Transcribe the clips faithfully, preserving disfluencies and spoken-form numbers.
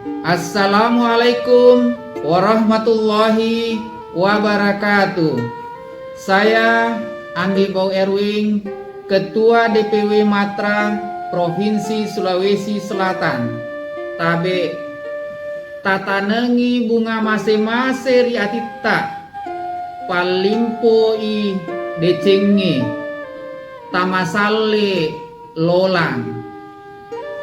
Assalamualaikum warahmatullahi wabarakatuh. Saya Andi Bau Erwin, Ketua D P W Matra Provinsi Sulawesi Selatan. Tabe, tatanengi bunga mase-mase ri atitta, pallimpoi decengnge, tamasalle lolang.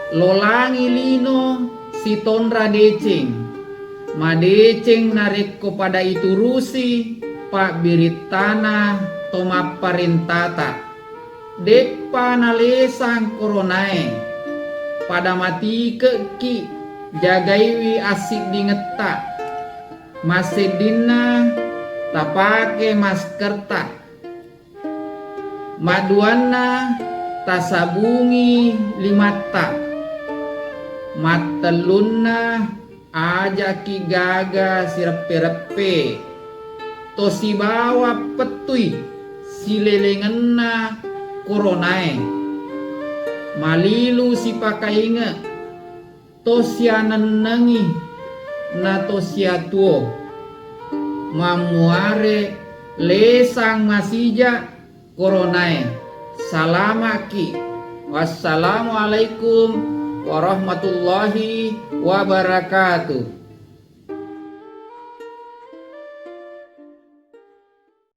Lolangi lino sitonra deceng, madeceng narekko pada iturusi pabbirittana to mapparentata. Deppa nalesang koronae, pada matike'ki jagaiwi assiddingetta. Masseddinna tapake maskerta. Maduanna tasabungi limatta. Mattellunna ajaki gaga sireppe-reppe. To sibawa pettui silelengenna koronae. Malilu sipakainge, to sianennengi na to siatuo. Mammuare lesang masija koronae. Salamaki. Wassalamualaikum warahmatullahi wabarakatuh.